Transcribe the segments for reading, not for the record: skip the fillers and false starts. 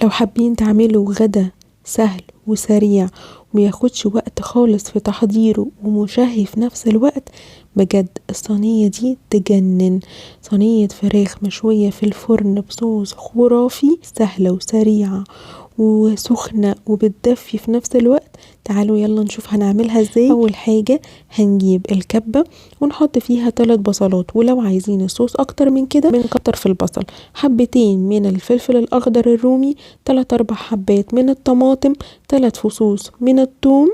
لو حابين تعملوا غدا سهل وسريع ومياخدش وقت خالص في تحضيره ومشهي في نفس الوقت، بجد الصينية دي تجنن. صينية فراخ مشوية في الفرن بصوص خرافي، سهلة وسريعة وسخنة وبتدفي في نفس الوقت. تعالوا يلا نشوف هنعملها ازاي. اول حاجة هنجيب الكبة ونحط فيها 3 بصلات، ولو عايزين الصوص اكتر من كده بنكتر في البصل، حبتين من الفلفل الاخضر الرومي، 3-4 حبات من الطماطم، 3 فصوص من الثوم،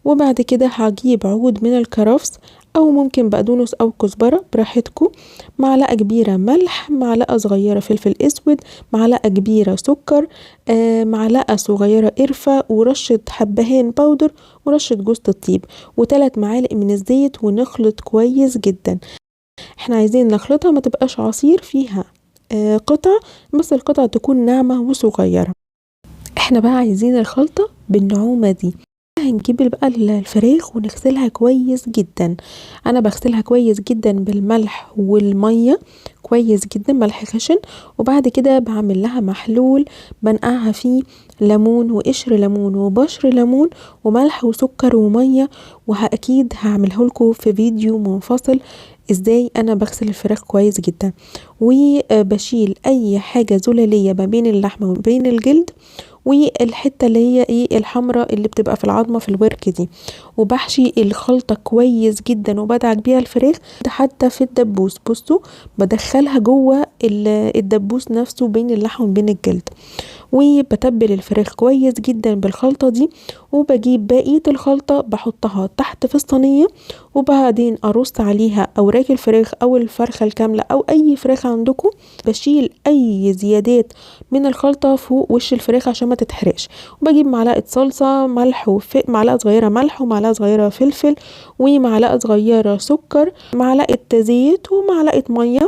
وبعد كده هجيب عود من الكرفس او ممكن بقدونس او كزبرة براحتكم، معلقة كبيرة ملح، معلقة صغيرة فلفل اسود، معلقة كبيرة سكر، معلقة صغيرة قرفة، ورشة حبهان باودر، ورشة جوزة الطيب، وتلات معالق من الزيت، ونخلط كويس جدا. احنا عايزين نخلطها ما تبقاش عصير، فيها قطع، بس القطع تكون ناعمة وصغيرة. احنا بقى عايزين الخلطة بالنعومة دي. هنجيب بقى الفراخ ونغسلها كويس جدا. انا بغسلها كويس جدا بالملح والمية كويس جدا، ملح خشن، وبعد كده بعمل لها محلول بنقعها فيه ليمون وقشر ليمون وبشر ليمون وملح وسكر ومية، وأكيد هعمله لكم في فيديو منفصل ازاي انا بغسل الفراخ كويس جدا. وبشيل اي حاجة زلالية ما بين اللحمة وبين الجلد، والحتة اللي هي الحمراء اللي بتبقى في العظمة في الورك دي، وبحشي الخلطة كويس جدا وبدعك بيها الفراخ حتى في الدبوس. بصوا بدخلها جوه الدبوس نفسه بين اللحم وبين الجلد، وبتبل الفراخ كويس جدا بالخلطة دي، وبجيب بقية الخلطة بحطها تحت في الصينية، وبعدين ارص عليها اوراق الفراخ او الفرخة الكاملة او اي فراخ عندكم. بشيل اي زيادات من الخلطة فوق وش الفراخ عشان ما تتحرقش. وبجيب معلقة صلصة، ملح معلقة صغيرة ملح، ومعلقة صغيرة فلفل، ومعلقة صغيرة سكر، معلقة زيت، ومعلقة مية،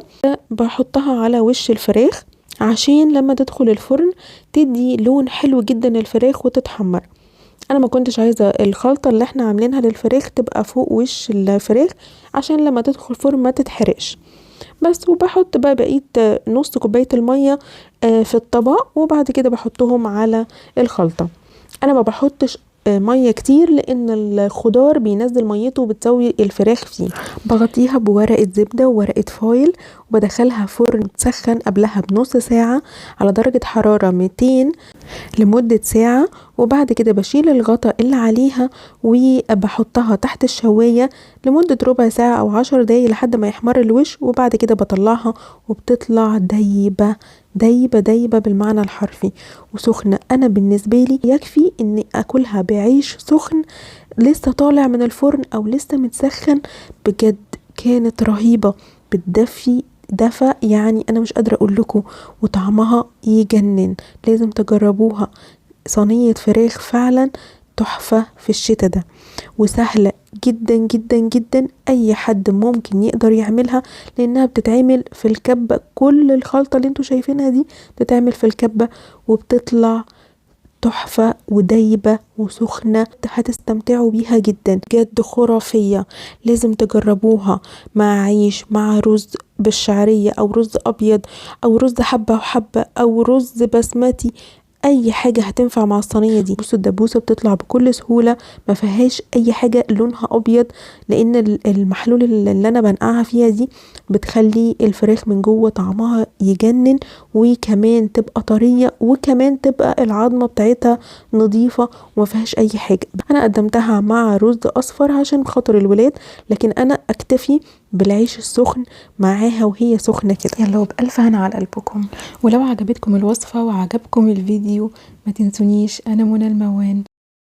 بحطها على وش الفراخ عشان لما تدخل الفرن تدي لون حلو جدا للفراخ وتتحمر. انا ما كنتش عايزة الخلطة اللي احنا عاملينها للفراخ تبقى فوق وش الفراخ عشان لما تدخل الفرن ما تتحرقش بس. وبحط بقى بقية نص كوباية المية، في الطبق، وبعد كده بحطهم على الخلطة. انا ما بحطش مية كتير لان الخضار بينزل ميته وبتسوي الفراخ فيه. بغطيها بورقة زبدة وورقة فايل، وبدخلها فرن تسخن قبلها بنص ساعة على درجة حرارة 200 لمدة ساعة، وبعد كده بشيل الغطا اللي عليها وبحطها تحت الشواية لمدة ربع ساعة أو 10 دقايق لحد ما يحمر الوش، وبعد كده بطلعها وبتطلع دايبة دايبة دايبة بالمعنى الحرفي وسخنة. أنا بالنسبة لي يكفي إني أكلها بعيش سخن لسه طالع من الفرن أو لسه متسخن، بجد كانت رهيبة، بتدفي دفى أنا مش قادرة أقول لكم، وطعمها يجنن، لازم تجربوها. صينية فراخ فعلا تحفة في الشتاء ده، وسهلة جدا جدا جدا، أي حد ممكن يقدر يعملها لأنها بتتعمل في الكبة. كل الخلطة اللي انتوا شايفينها دي بتتعمل في الكبة وبتطلع تحفة ودايبة وسخنة، هتستمتعوا بيها جدا، بجد خرافية، لازم تجربوها مع عيش، مع رز بالشعرية أو رز أبيض أو رز حبة وحبة أو رز بسمتي، أي حاجة هتنفع مع الصينية دي. بصوا الدبوسة بتطلع بكل سهولة، ما فيهاش أي حاجة لونها أبيض، لأن المحلول اللي أنا بنقعها فيها دي بتخلي الفراخ من جوه طعمها يجنن، وكمان تبقى طرية، وكمان تبقى العظمة بتاعتها نظيفة وما فيهاش أي حاجة. أنا قدمتها مع رز أصفر عشان خاطر الولاد، لكن أنا أكتفي بالعيش السخن معاها وهي سخنة كده. يلا وبألف هنا على قلبكم. ولو عجبتكم الوصفة وعجبكم الفيديو ما تنسونيش، أنا منى الموان.